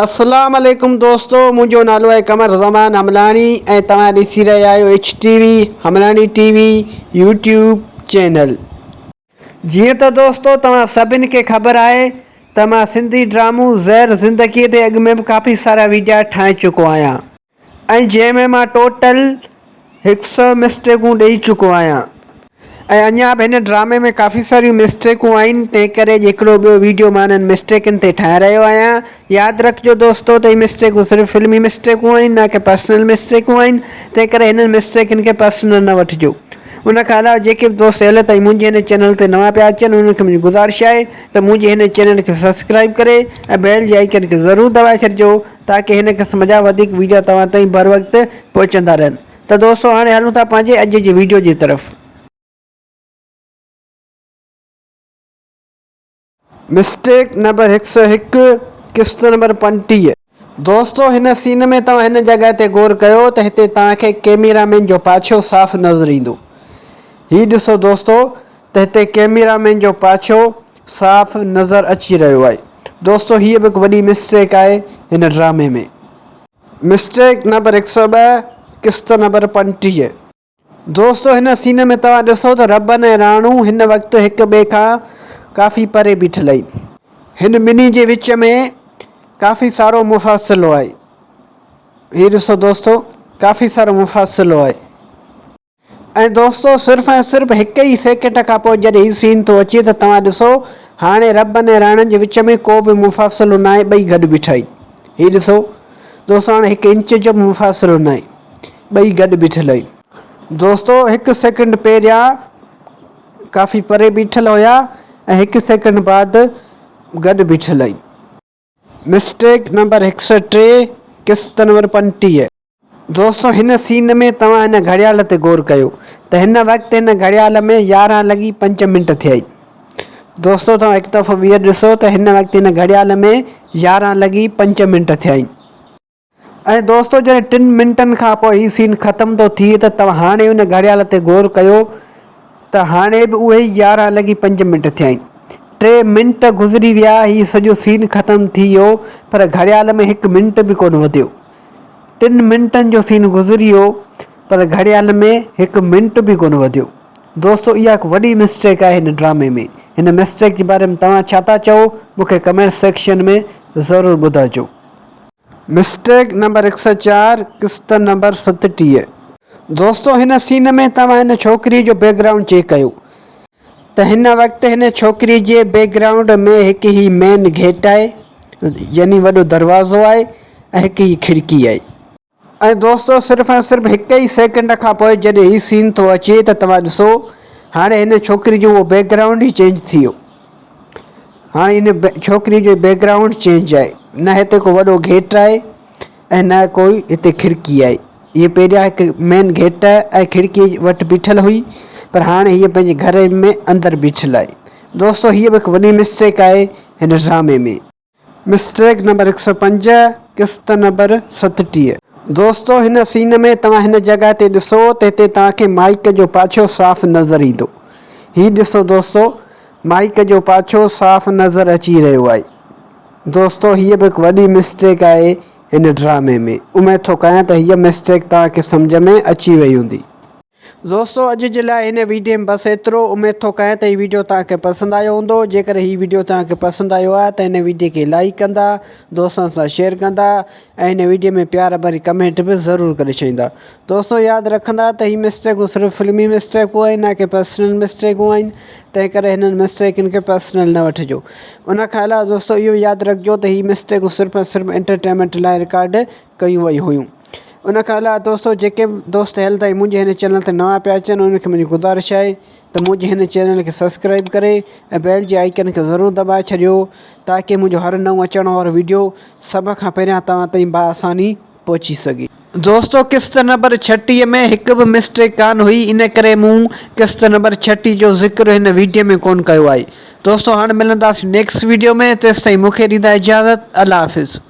اسلام عليڪم دوستو منهنجو نالو آهي قمر زمان حملاڻي ۽ توهان ڏسي رهيا آهيو H T V Hamlani T V YouTube channel. جيئن ته دوستو توهان سڀن کي خبر آهي ته مان سنڌي ڊرامو زهر زندگي تي اڳ ۾ به ڪافي سارا ويڊيا ٺاهي چڪو آهيان. ۽ جنهن ۾ مان ٽوٽل هڪ سئو مسٽيڪون ڏئي چڪو آهيان ۽ اڃا به هن ڊرامي ۾ ڪافي ساريون مسٽيڪون آهن تنهن ڪري اڄ هڪڙو ٻيو ويڊيو مان انهن مسٽيڪن تي ٺاهي رهيو آهيان ياد رکجو دوستو ته هي مسٽيڪون صرف فلمي مسٽيڪون آهن نه ڪي پرسنل مسٽيڪون آهن تنهن ڪري هنن مسٽيڪن کي پرسنل نه وٺجو ان کان علاوه جيڪي به دوست هيل تائين منهنجي هن چينل تي نوان پيا اچن انهن کي منهنجي گذارش آهي ته منهنجي هن چينل کي سبسڪرائب ڪري ۽ بيل جي آئيڪن کي ضرور دٻائي ڇڏجو تاڪه هن قسم جا وڌيڪ ويڊيا توهان تائين بروقت پهچندا رهن ته دوستو هاڻي هلون ٿا پنهنجي اڄ جي ويڊيو جي طرف. مسٽيڪ نمبر 101 قسط نمبر 35. دوستو هن سين ۾ توهان هن جڳهه تي غور ڪيو ته هتي توهان کي ڪيميرا مين جو پاڇو صاف نظر ايندو. هي ڏسو دوستو ته هتي ڪيميرا مين جو پاڇو صاف نظر اچي رهيو آهي. دوستو هيء به هڪ وڏي مسٽيڪ آهي هن ڊرامي ۾. مسٽيڪ نمبر 102 قسط نمبر 35. دوستو هن سين ۾ توهان ڏسو ته ربن ۽ راڻو هن وقت هڪ ٻئي کان ڪافي پري بيٺل آهن. هن ٻنهي جي وچ ۾ ڪافي سارو مفاصلو آهي. هي ڏسو دوستو ڪافي سارو مفاصلو آهي. ۽ دوستو صرف ۽ صرف هڪ ئي سيڪنڊ کان پوء جڏهن هي سين ٿو اچي ته توهان ڏسو هاڻي ربن ۽ راڻن جي وچ ۾ ڪو به مفاصلو ناهي ٻئي گڏ بيٺا آهن هي ڏسو دوستو هاڻي هڪ انچ جو به مفاصلو ناهي ٻئي گڏ بيٺل آهن. دوستو هڪ سيڪنڊ پهريان ڪافي پري بيٺل هيا ۽ هڪ سيڪنڊ بعد گڏ بيٺل آهن. مسٽيڪ نمبر 103 قسط نمبر 35. دوستو هن سين ۾ توهان هن گهڙيال تي غور ڪيو ته هن وقت هن گهڙيال ۾ 11 لڳي 5 منٽ ٿيا آهن. دوستو توهان هڪ دفعو ٻيهر ڏسو ته هن وقت هن گهڙيال ۾ 11 لڳي 5 منٽ ٿيا آهن. ۽ دوستو جڏهن ٽن منٽن کان پوء هي سين ختم ٿو ٿئي ته توهان هاڻي ان گهڙيال تي غور ڪيو ته هاڻي به اهي ئي 11 لڳي 5 منٽ ٿيا آهن. ٽي منٽ گذري ويا هي سڄو سين ختم ٿي ويو پر گهڙيال ۾ هڪ منٽ به ڪونه وڌيو. ٽن منٽن جو سين گذري ويو پر گهڙيال ۾ هڪ منٽ به ڪونه وڌيو. دوستو اها هڪ وڏي مسٽيڪ آهي هن ڊرامي ۾ هن مسٽيڪ جي باري ۾ توهان ڇا ٿا چئو مون کي ڪمينٽ سيڪشن ۾ ضرور ٻڌائجو. مسٽيڪ نمبر 104 قسط نمبر 37. دوستو هن سين ۾ توهان هن ڇوڪري جو بيڪ گرائونڊ چيڪ ڪيو ته هن وقت هن ڇوڪري جي بيڪ گرائونڊ ۾ هڪ هي مين گيٽ آهي يعني وڏو دروازو آهي ۽ هڪ هي کڙڪي آهي. ۽ دوستو صرف ۽ صرف هڪ ئي سيڪنڊ کان پوء جڏهن هي سين ٿو اچي ته توهان ڏسو هاڻي هن ڇوڪري جو اهو بيڪ گرائونڊ ئي چينج ٿي ويو هاڻي هن ڇوڪري جو بيڪ گرائونڊ چينج آهي نه هتي ڪو وڏو گيٽ آهي ۽ نه ڪوئي هتي کڙڪي آهي. هيء پهريان هڪ مين گيٽ ۽ کڙڪيء وٽ بيٺل هئي، پر هاڻي هيء پنهنجي گهر ۾ اندر بيٺل آهي. دوستو هيء به هڪ وڏي مسٽيڪ آهي هن ڊرامي ۾. مسٽيڪ نمبر 105، قسط نمبر 37. دوستو هن سين ۾ توهان هن جڳهه تي ڏسو ته هتي توهان کي مائيڪ جو پاڇو صاف نظر ايندو. هي ڏسو دوستو مائيڪ جو پاڇو صاف نظر اچي رهيو آهي. دوستو هيء به هڪ وڏي مسٽيڪ آهي هن ڊرامي ۾ اميد ٿو ڪيان ته هيء مسٽيڪ توهان کي سمجهه ۾ اچي وئي هوندي. دوستو اڄ جي لاء هن ويڊيو ۾ بس ايترو اميد ٿو ڪيان ته هي ويڊيو توهان کي پسند آيو هوندو جيڪڏهن هي ويڊيو توهان کي پسند آيو آهي ته هن ويڊيو کي لائيڪ ڪندا دوستن سان شيئر ڪندا ۽ هن ويڊيو ۾ پيار ڀري ڪمينٽ به ضرور ڪري ڇڏيندا دوستو ياد رکندا ته هي مسٽيڪون صرف فلمي مسٽيڪون آهن نه ڪي پرسنل مسٽيڪون آهن تنهن ڪري هنن مسٽيڪن کي پرسنل نه وٺجو ان کان علاوه دوستو اهو ياد رکجو ته هي مسٽيڪون صرف ۽ صرف انٽرٽينمينٽ لاء رڪارڊ ڪيون ويون هيون ان کان علاوه دوستو جيڪي به دوست هيل تائين منهنجي هن چينل تي نوان پيا اچن انهن کي منهنجي گذارش آهي ته منهنجي هن چينل کي سبسڪرائب ڪري ۽ بيل جي آئيڪن کي ضرور دٻائي ڇڏيو تاڪي منهنجو هر نئون اچڻ وارو ويڊيو سڀ کان پهريان توهان تائين باآساني پهچي سگهي. دوستو قسط نمبر 36 ۾ هڪ به مسٽيڪ ڪانه هئي ان ڪري مون قسط نمبر 36 جو ذڪر هن ويڊيو ۾ ڪونه ڪيو آهي دوستو هاڻ ملنداسين نيڪسٽ ويڊيو ۾ تيستائين مونکي ڏيندا اجازت الله حافظ.